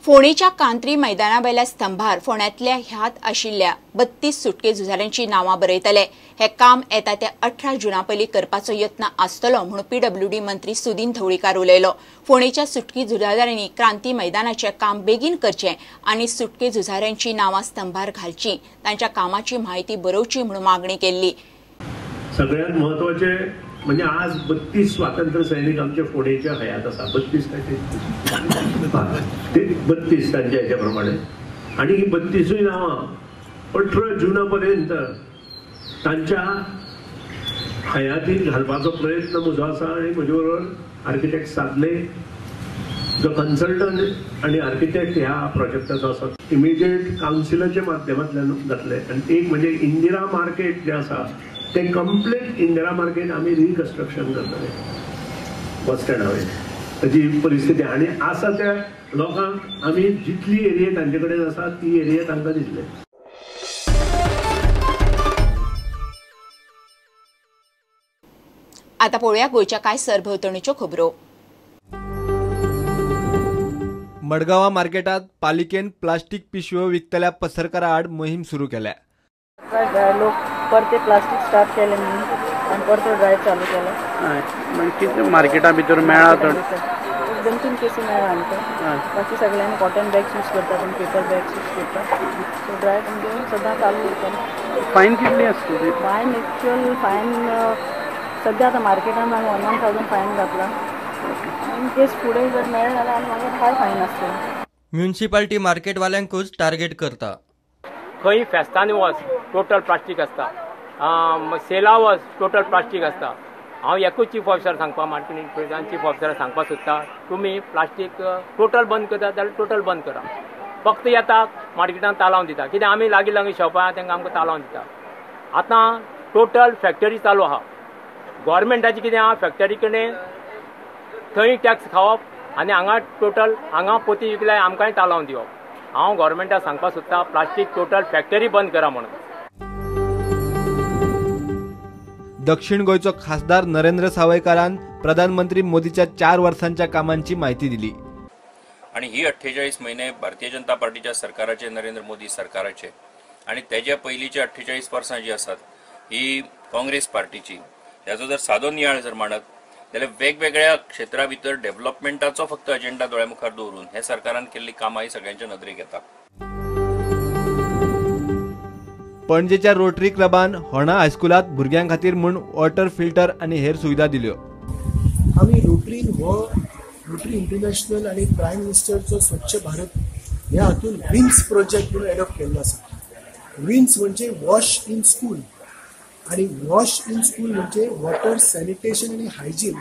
फोंडेच्या कांत्री मैदानावेल्या स्तंभार फोंड्यांतल्या ह्यात आशिल्ल्या 32 सुटके झुजाऱ्यांची नांवां बरयतले। हे काम येता त्या 18 जुना पयलीं करपाचो यत्न आसतलो म्हूण पीडब्ल्यूडी मंत्री सुदिन ढवळीकार उलयलो। फोंडेच्या सुटके झुजाऱ्यांनी क्रांती मैदानाचें काम बेगीन करचें आनी सुटके झुजाऱ्यांची नांवां स्तंभार घालची, तांच्या कामाची म्हायती बरोवची म्हूण मागणी केल्ली। सगळ्यात महत्वाचे म्हणजे आज 32 स्वातंत्र्य सैनिक आमचे फोंडेच्या हयात आसा, 32 ते 32 तांच्या हेच्या प्रमाणे, आनी ही 32 नांवां 18 जुना पर्यंत तांच्या हयातीत घालपाचो प्रयत्न म्हजो आसा। आनी म्हजे बरोबर आर्किटेक्ट सादले जो कन्सल्टंट आनी आर्किटेक्ट ह्या प्रोजेक्टाचो आसा, इमिडिएट कावन्सिलाच्या माध्यमांतल्यान जातले। आनी एक म्हणजे इंदिरा मार्केट जें आसा ते कंप्लीट इंदिरा मार्केट आमी रिकन्स्ट्रक्शन करतले बस स्टँडा वयलें ताची परिस्थिती। आनी आसा त्या लोकांक आमी जितली एरिया तांचे कडेन आसा ती एरिया तांकां दितले। आता पळोवया गोंयच्या कांय सरभोंवतणीच्यो खबरो। मडगांवा मार्केटात पालिकेन प्लास्टीक पिशव्यो विकतल्या पसरकारा आड मोहीम सुरू केल्या। लोक परते प्लास्टीक स्टार्ट केले म्हणून आनी परतो ड्रायव्ह चालू केला। कितें मार्केटा भितर मेळ्ळा? दोन तीन केसी मेळ्ळा आमकां। बाकी सगळ्यांनी कॉटन बॅग्स यूज करता, कोण पेपर बॅग्स यूज करता। सो ड्रायव्ह आमगे सदां चालू उरता। फायन कितली आसतली? फायन एक्चुअल फायन सद्या आतां मार्केटान आमी 1000 फायन घातला। इन केस फुडें जर मेळ्ळें जाल्यार आनी मागीर हाय फायन आसतलें। म्युनिसिपालिटी मार्केटवाल्यांकूच टार्गेट करता। खंय फेस्तांनी वच टोटल प्लास्टीक आसता, सेला वच टोटल प्लास्टीक आसता। हांव एकूच चीफ ऑफिसर सांगपा, मार्केटींग चीफ ऑफिसर सांगपा सोदता, तुमी प्लास्टीक टोटल बंद करता जाल्यार टोटल बंद करा। फक्त येता मार्केटान तालावन दिता, कित्याक आमी लागीं लागीं शॉपां तांकां आमकां तालावन दिता। आतां टोटल फॅक्टरी चालू आहा, गव्हर्मेंटाची कितें आहा फॅक्टरी कडेन थंय टॅक्स खावप आनी हांगा टोटल हांगा पोती विकल्यार आमकांय तालावन दिवप। हांव गव्हर्मेंटाक सांगपा सोदता प्लास्टीक टोटल फॅक्टरी बंद करा म्हणून। दक्षिण गोंयचो खासदार नरेंद्र सावयकारान प्रधानमंत्री मोदीच्या 4 वर्सांच्या कामांची माहिती दिली। आणि ही 48 महिने भारतीय जनता पार्टीच्या सरकाराचे, नरेंद्र मोदी सरकाराचे आणि त्याच्या पहिलीचे 48 वर्सां जी आसात ही काँग्रेस पार्टीची, त्याचो जर सादो नियाळ जर मांडत जाल्यार वेगवेगळ्या क्षेत्रा भितर डेव्हलपमेंटाचो फक्त अजेंडा दोळ्या मुखार दवरून हे सरकारान केल्ली कामां ही सगळ्यांच्या नदरेक येता। पणजेच्या रोटरी क्लबान होणा हायस्कुलात भुरग्यां खातीर म्हूण वॉटर फिल्टर आनी हेर सुविधा दिल्यो। आमी रोटरीन हो रोटरी इंटरनॅशनल आनी प्रायम मिनिस्टरचो स्वच्छ भारत ह्या हातून विन्स प्रोजेक्ट म्हणून एडॉप्ट केल्लो आसा। विन्स म्हणजे वॉश इन स्कूल, आनी वॉश इन स्कूल म्हणजे वॉटर सॅनिटेशन आनी हायजीन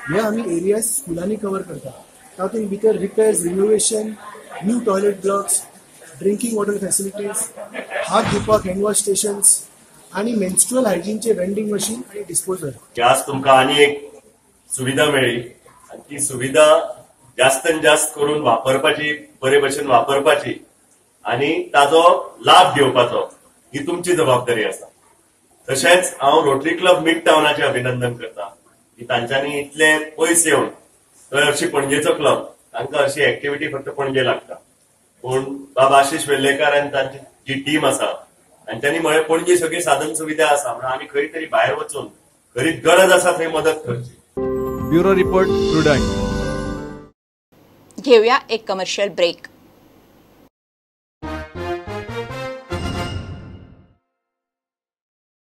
हे आमी एरियाज स्कुलांनी कवर करता। तातूंत भितर repairs, renovation, new toilet blocks, drinking water facilities, हात धुवपाक हँड वॉश स्टेशन्स आनी मेन्स्ट्रुअल हायजीनचे वेंडिंग मशीन आनी डिस्पोजल। आज तुमकां आनी एक सुविधा मेळ्ळी आनी ती सुविधा जास्तान जास्त करून वापरपाची, बरे भशेन वापरपाची आनी ताजो लाभ घेवपाचो ही तुमची जबाबदारी आसा। तशेंच हांव रोटरी क्लब मिड टावनाचें अभिनंदन करता की तांच्यांनी इतले पयस येवन थंय हरशी पणजेचो क्लब, तांकां हरशी एक्टिविटी फक्त पणजे लागता, पूण बाब आशिष वेल्लेकार आनी तांची जी टीम आसा तांच्यांनी म्हळें पणजे सगळी साधन सुविधा आसा म्हणून आमी खंय तरी भायर वचून खरी गरज आसा थंय मदत करची। Bureau report, Prudent. घेऊया एक कमर्शियल ब्रेक।